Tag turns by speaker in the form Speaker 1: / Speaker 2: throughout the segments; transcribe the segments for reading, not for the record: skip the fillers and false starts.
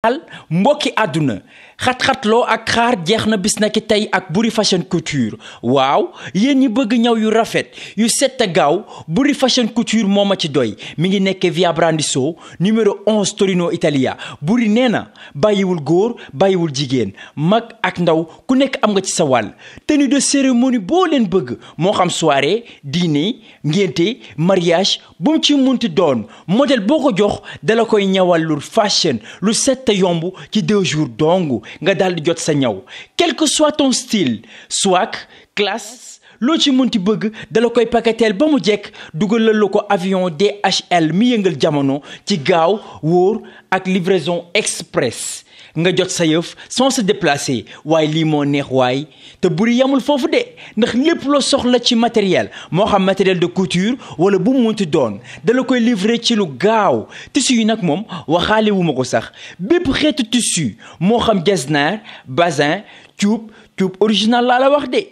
Speaker 1: mbokki àdduna xat-xatloo ak xaar jeex na bis na ki tey ak Boury Fashion Couture waaw yéen ñi bëgg ñaw yu rafet yu set a gaaw Boury Fashion Couture moo ma ci doy mi ngi nekk via Brandizzo numéro 11 Torino Italia. Boury nee na bàyyiwul góor bàyyiwul jigéen mag ak ndaw ku nekk am nga ci sa wàll tenue de cérémonie boo leen bëgg moo xam soirée dîner ngénte mariage bu mu ci munti doon modèle boo ko jox dala koy ñawal lu fashion lu set te yomb ci 2 jours dong nga daal di jot sa ñaw quel que soit ton style swag classe loo ci munti bëgg dala koy paquetel ba mu jekk dugalal la ko avion DHL mi yëngal jamono ci gaaw wóor ak livraison express nga jot sa yëf sans se déplacer waaye lii moo neex waay te Boury yamul foofu de ndax lépp loo soxla ci matériel moo xam matériel de couture wala bu mu munti doon dala koy livrer ci lu gaaw tissu yi nag moom waxaale wu ma ko sax bépp xeetu tissu moo xam getzner bazin cuub original laa la wax de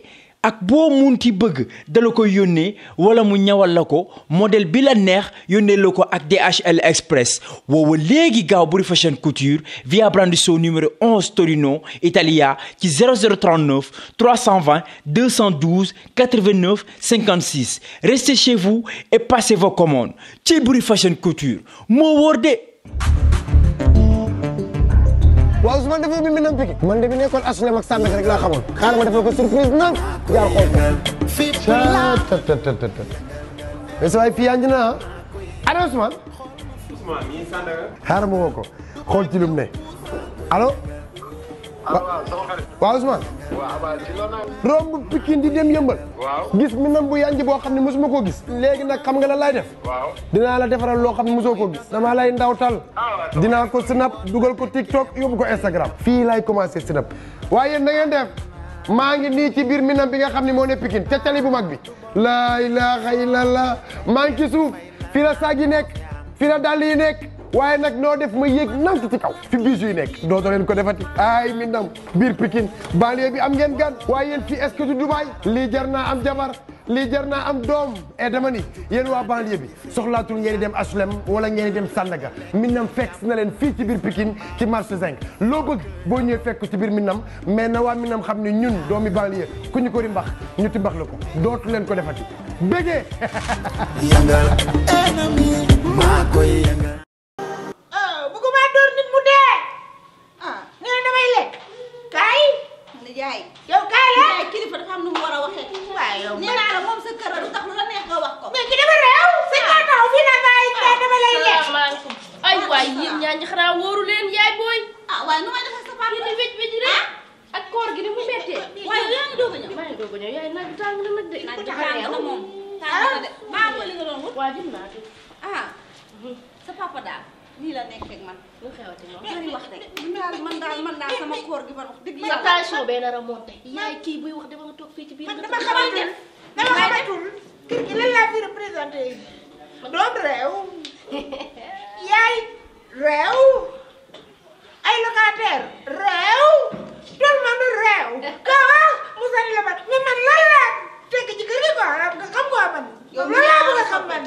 Speaker 1: ak boo munti bëgg dala koy yónnee wala mu ñawal la ko modèle bi la neex yónnee la ko ak DHL Express woowa léegi gaaw Boury Fashion Couture via Brandizzo numéro 11 Torino Italia ci 0039 320 212 89 56 restez chez vous et passez vos commandes ci Boury Fashion Couture moo wóor de.
Speaker 2: waaw Ousmane dafa bi Minam Pikine man de bi nekkoon HLM ak Sandaga rek laa xamoon xaaral ma defal ko surprise nag jaar xool ko mais sa waay fii yaa ngi na ana Ousmane
Speaker 3: mi ngi Sandaga
Speaker 2: xaaral ma woo ko xool ci lu mu ne allo waaw Ousmane romb Pikine di dem yëmbal gis Minam bu yanj boo xam ne mosuma koo gis léegi nag xam nga la lay def dinaa la defaral loo xam ne mosoo koo gis dama lay ndawtal dinaa ko snap dugal ko TikTok yóbbu ko Instagram fii lay commencé snap waaye na ngeen def maa ngi nii ci biir Minam bi nga xam ne moo ne Pikine ca tali bu mag bi laa ilaaha illallah maa ngi ci suuf fii la saag yi nekk fii la dàll yi nekk waaye nag noo def ma yéeg nank ci kaw fi bijoux yi nekk dootoo leen ko defati ay Minam biir Pikine banlieue bi am ngeen gan waaye yéen fii est-ce que du Dubaï lii jar naa am jabar lii jar naa am doom et dama ni yéen waa banlieue bi soxlaatul ngeen di dem HLM wala ngeen di dem Sandaga Minam fekk na leen fii ci biir Pikine ci marché 5 loo bëgg boo ñëwee fekk ci biir Minam mais na waa Minam xam ne ñun doomi banlieue ku ñu ko di mbax ñu ti mbax la ko dootu leen ko defati bégee
Speaker 4: yangal enemy maa koy yangal
Speaker 5: bëgguma door nit mu dee nga ne damay lekk kaay
Speaker 6: nijaay
Speaker 5: yow kaay la
Speaker 6: nijaay kilifa dafa am nu mu war a waxee
Speaker 5: waaw yow
Speaker 6: nee naa la moom sa kër lu tax lu la neex nga wax ko
Speaker 5: mais ki dama réew si ñoo taxaw fii naa bàyyi kaa dama lay lekk
Speaker 7: salaamaaleykum ay waay yéen ñaa ñi xanaa wóoru leen yaay booy
Speaker 6: waaye nu may defal sa papa
Speaker 7: di wéj wéj rek ak koor gi ni mu mettee
Speaker 6: waaye yaa ngi doog a ñëw
Speaker 7: maa ngi doog a ñëw yaay naaj bi tàng na nag de
Speaker 6: naaj bi tàng na moom tàng na de maa mooy li nga doon wut
Speaker 7: waa jëm naa fi
Speaker 6: sa papa daal nii la nekk ak man
Speaker 7: lu xewati moom
Speaker 6: bari wax rek man daal sama koor gi man wax dëgg
Speaker 7: sa
Speaker 6: yàlla
Speaker 7: tension bee nar a monté yaay kii buy wax dama nga toog fii ci biir
Speaker 5: dama xamatul kër gi lan laa fi représenté doom réew yaay réew ay locataire réew tout le monde réew kawa musani la bat mais man lan laa tekk ci kër gi quoi nga xam ko man lan laa bëgg a xam man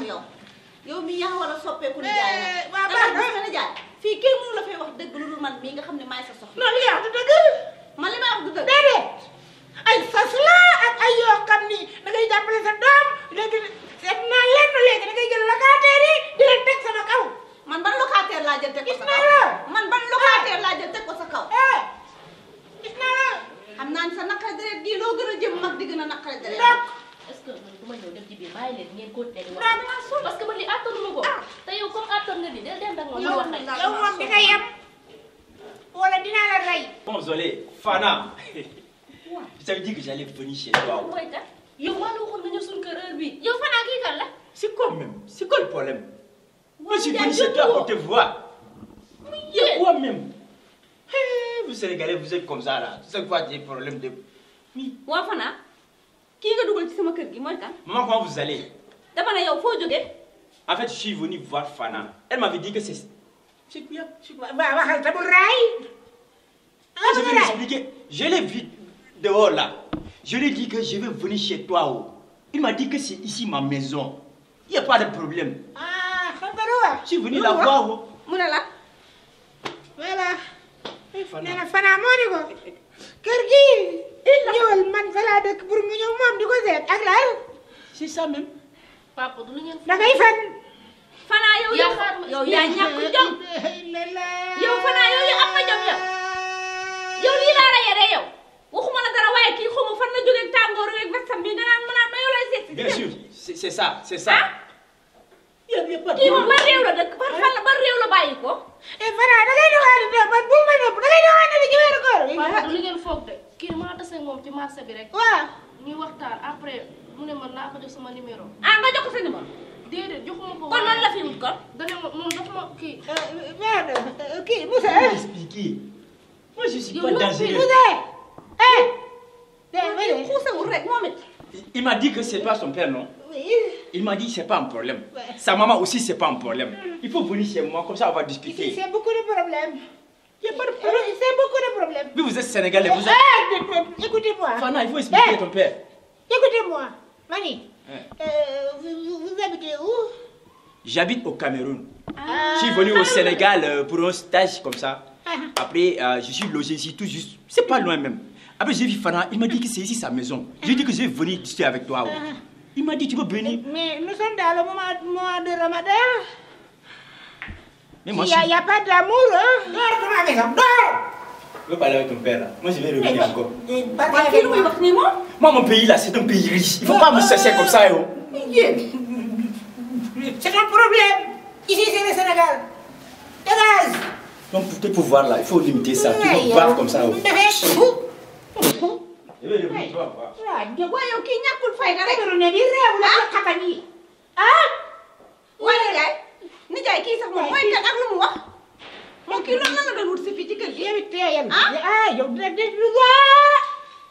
Speaker 6: yow mi yaa war a soppeeku nijaay nag
Speaker 5: waaw
Speaker 6: da nga xam nijaay fii kenn mënu la fay wax dëgg lu dul man mii nga xam ne maay sa soxla
Speaker 5: non li wax du dëgg
Speaker 6: man li may wax du dëgg
Speaker 5: déedéet ay sas la ak ay yoo xam ni da ngay jàppale sa doom léegi seet naa lenn léegi da ngay jël locataire yi di leen teg sama kaw
Speaker 6: man ban locataire laa jël teg ko sa
Speaker 5: gis naa
Speaker 6: kaw
Speaker 5: la
Speaker 6: man ban locataire laa jël teg ko sa kaw
Speaker 5: gis naa la
Speaker 6: xam naa ni sa naqare deret gii loo gën a jëm mag di gën a naqare deret
Speaker 7: est-ce que man bu ma ñëw dem ci biir bàyyi leen ngeen continuer di wax parce que man li attanuma ko te yow comme attan nga ni del dem dag moom wax rek
Speaker 5: yow moom di nga yem wala dinaa la rey
Speaker 1: Désolé Fana je t'avais dit que j'allais venir chez toi.
Speaker 7: mooy kat yow maa la waxoon nga ñëw suñu kër heure bii yow Fana kii kan la
Speaker 1: C'est quoi même? C'est quoi le problème? Moi je suis venu chez toi pour te voir. C'est quoi même? Vous Sénégalais vous êtes comme ça là. C'est quoi des problèmes de...
Speaker 6: waa Fana kii nga dugal ci sama kër gi mooy kan
Speaker 1: Maman comment vous allez?
Speaker 6: dama ne yow foo jógee
Speaker 1: En fait je suis venu voir Fana. Elle m'avait dit que c'est... C'est quoi?
Speaker 5: waaw waxal ta bul raay
Speaker 1: Je vais m'expliquer. Je l'ai vu dehors là. Je lui ai dit que je vais venir chez toi. Oh. Il m'a dit que c'est ici ma maison. Il n'y a pas de problème.
Speaker 5: ah xam nga lu wax
Speaker 1: Je suis venu la voir. Oh.
Speaker 6: mu ne la
Speaker 5: voilà nee na Fana moo ni ko kër gi ñëwal man fa laa dëkk pour nga ñëw moom di ko seet ak laal.
Speaker 1: c'est ça même.
Speaker 7: papa du lu ngeen.
Speaker 5: da ngay fen.
Speaker 6: Fana yow yaa ñàkk jom. yow Fana yow am na jom yow lii laa la yore yow waxuma la dara waaye kii xamu fan la jógee tàngoor weeg vestam bi nga naan ma naan ma yow lay seet si.
Speaker 1: bien sûr c'est ça c'est ça.
Speaker 6: kii moom ban réew la dëkk ban réew la bàyyi ko.
Speaker 5: Fana da ngay doxaani de man bu ma nëbb da ngay doxaani de ci weeru koor bi.
Speaker 7: waaye du li ngeen foog de kii maa tase moom ci marché bi rek.
Speaker 5: waaw.
Speaker 7: ñuy waxtaan après mu ne ma naa ko jox sama numéro.
Speaker 6: ah nga jox ko sa numéro.
Speaker 7: déedéet joxuma ko.
Speaker 6: kon man la fi wut kon.
Speaker 7: dana ma moom dafa ma kii.
Speaker 5: merde kii Moussa.
Speaker 1: expliquer. moi je suis
Speaker 6: Yow
Speaker 1: pas
Speaker 6: loo
Speaker 1: dangereux.
Speaker 5: Moussa.
Speaker 6: yow xuusewul rek moom it.
Speaker 1: Il m'a dit que c'est pas son père, non?
Speaker 5: Oui.
Speaker 1: Il m'a dit c'est pas un problème.
Speaker 5: Ouais.
Speaker 1: Sa maman aussi c'est pas un problème. Il faut venir chez moi, comme ça on va
Speaker 5: Ici,
Speaker 1: discuter.
Speaker 5: c'est beaucoup de problèmes. Il y a pas de problème. C'est beaucoup de problèmes.
Speaker 1: Mais vous êtes sénégalais, vous êtes...
Speaker 5: Écoutez-moi.
Speaker 1: Fana, il faut expliquer à ton père.
Speaker 5: Écoutez-moi. Mani,
Speaker 1: Ouais.
Speaker 5: vous habitez où?
Speaker 1: J'habite au Cameroun. Je suis venu au Sénégal pour un stage comme ça. Après, je suis logé ici tout juste. C'est pas loin même. Après, j'ai vu Fana, il m'a dit que c'est ici sa maison. J'ai dit que je vais venir discuter avec toi. Ouais. Il m'a dit tu peux venir.
Speaker 5: Mais nous sommes dans le mois de Ramadan.
Speaker 1: Mais moi,
Speaker 5: Il n'y a pas d'amour, hein? Dors dans ma maison, dors!
Speaker 1: je veux parler avec ton père là. Moi, je vais revenir encore.
Speaker 6: waaw kii lu muy wax nii moom.
Speaker 1: Moi, mon pays là, c'est un pays riche. Il faut pas me chercher comme ça, yo.
Speaker 5: C'est un problème. Ici, c'est le Sénégal. Dégage!
Speaker 1: Donc, pour tes pouvoirs là, il faut limiter ça. Tu me parles comme ça. Yo. Je vais revenir, tu vas voir.
Speaker 6: waaye yow kii ñàkkul fayda rek.
Speaker 5: Ne di réew la ko xamal yi. Ah!
Speaker 6: waaye nijaay kii sax moom mooy kat ak lu mu wax moom kii loolu lan la doon wut si fii ci kër gi.
Speaker 5: Yow it teeyal. Ah yow dina def lu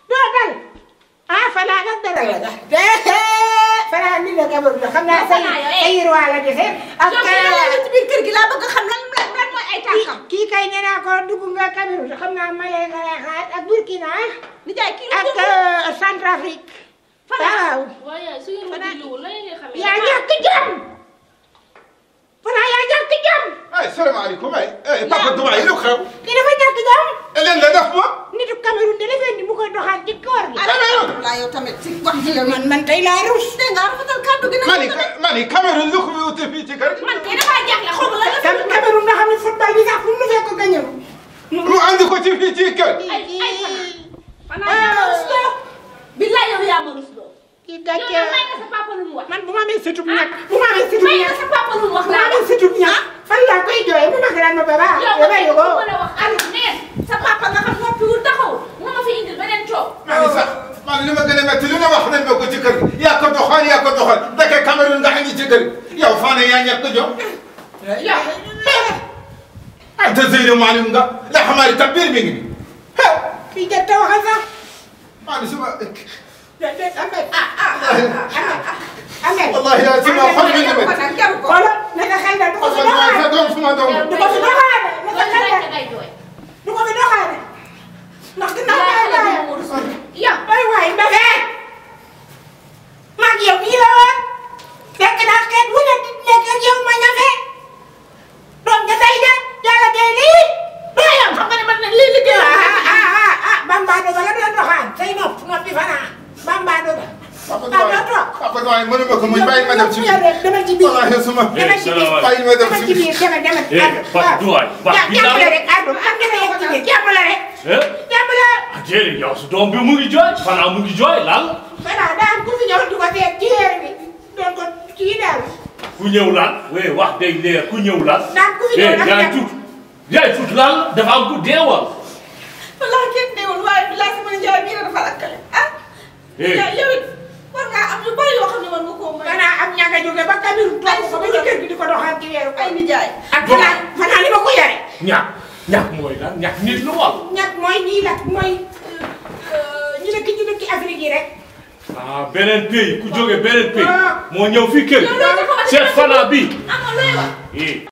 Speaker 5: doo dal. Ah Fana nag dara la. Fana ni la Cameroun la xam naa say roi la dese. ak
Speaker 6: yow ci biir kër gi laa bëgg a xam lan mooy ay tànkam.
Speaker 5: kii kay nee naa ko dugg nga Cameroun xam naa Mali nga lay xaar ak Burkina
Speaker 6: nijaay kii
Speaker 5: ak Centrafrique. waaw.
Speaker 7: waaye su ngeen ma dégluwul lan ngeen xamee.
Speaker 5: yaa ñàkk jom. Fana yaa ñàkk jom.
Speaker 3: salaamaaleykum papa Dubaay lu xew.
Speaker 5: kii dafa ñàkk jom.
Speaker 3: leen la def ma.
Speaker 5: nitu Cameroun de la fee ni mu koy doxal ci koor gi.
Speaker 6: laa yow tamit si wax ji yow
Speaker 5: man tey laa rus.
Speaker 6: dégg nga rafetal kàddu gi nag.
Speaker 3: mani Cameroun lu ko fi wute fii ci kër.
Speaker 6: man kay damaa jaaxle xaw ma lan la.
Speaker 5: Cameroun nga xam ne football bi sax fu mu fekk gañe.
Speaker 3: mu andi ko ci fii ci kër.
Speaker 6: ay Fana yaa ma rusloo. billaay yow yaa ma rusloo.
Speaker 5: kii
Speaker 6: yow
Speaker 5: gàcce
Speaker 6: may nga sa papa lu mu wax.
Speaker 5: man bu ma amee sëtub ñàkk. bu ma amee sëtub
Speaker 6: may nga
Speaker 5: ñàkk.
Speaker 6: sa papa lu mu wax
Speaker 5: bu ma
Speaker 6: laa
Speaker 5: amee sëtub ñàkk. fan laa koy jooyee bu ma gën a ma baba.
Speaker 6: yow
Speaker 5: yow bàyyi ko.
Speaker 6: mën a wax ak neen sa papa nga xam noppiwul taxawul nga ma fi indil beneen coow.
Speaker 3: mani sax man li ma gën a métti lu ne wax nañ ma ko ci kër gi. yaa ko doxal dëkk Cameroun nga indi ci kër gi. yow Fana yaa ñàkk jom.
Speaker 6: yow.
Speaker 3: ah désiré Malick nga la xamaari tabir mi ngi nii.
Speaker 5: kii jot a waxal sax.
Speaker 3: mani suma.
Speaker 5: Amel.
Speaker 3: wallahi yaa ci ma xol mi ngi métti.
Speaker 5: xoolal naka xel na du ko fi doxaane.
Speaker 3: sa doom suma doom.
Speaker 5: du ko fi doxaane. naka xel na
Speaker 7: ngay jooy.
Speaker 5: du ko fi doxaane. ndax ginnaaw
Speaker 6: yaa
Speaker 5: bàyyi
Speaker 6: xale
Speaker 5: bàyyi.
Speaker 6: bu ma rusul.
Speaker 5: yow bay waay Mbaye. maag yow nii la woon. fekk naa xeet wu ne nekk ak yow ma ñafe. doom ja tey de yàlla tey lii. doo yam xam nga ne man nag lii liggéey. Bamba Doga la doon doxaan say noppi Fana Bamba Doga.
Speaker 3: papa Dubaay mënuma ko muy bàyyi ma dem ci biir.
Speaker 5: demal ci biir.
Speaker 3: wallahi suma.
Speaker 5: demal ci biir
Speaker 3: bàyyi ma dem
Speaker 5: demal
Speaker 3: ci
Speaker 5: ci
Speaker 3: biir.
Speaker 5: biir demal.
Speaker 8: Papa Dubaay
Speaker 5: jàmm la rek Ardo am nga yegg ci biir jàmm la rek. jàmm la.
Speaker 8: déedéet yow su doom bi mu ngi jooy Fana mu ngi jooy lan.
Speaker 5: Fana daa am ku fi ñëw di ko seet ci weer bi doon ko kii daal.
Speaker 8: ku ñëw lan oui wax day leer ku ñëw lan.
Speaker 5: daa ku fi ñëw dafa
Speaker 8: yaay tut lan dafa am ku deewal.
Speaker 6: wallaahi kenn deewul waaye billaay sama nijaay bii dafa lakkale ah. yow it war ngaa am yu bari yoo xam ne war nga koo may.
Speaker 5: Fana am ñaga jóge ba Cameroun toog ko ba ci kër gi di ko doxaan ci weeru ko.
Speaker 6: ay nijaay.
Speaker 5: ak Fana li ma ko yare.
Speaker 8: ñàkk mooy lan ñàkk nit lu wal.
Speaker 5: ñàkk mooy ñii la mooy ñu nekk ci dëkki Afrique yi rek.
Speaker 8: ah beneen pays ku jóge beneen pays moo ñëw fii kër seet Fana bi.
Speaker 6: amoon looy wax.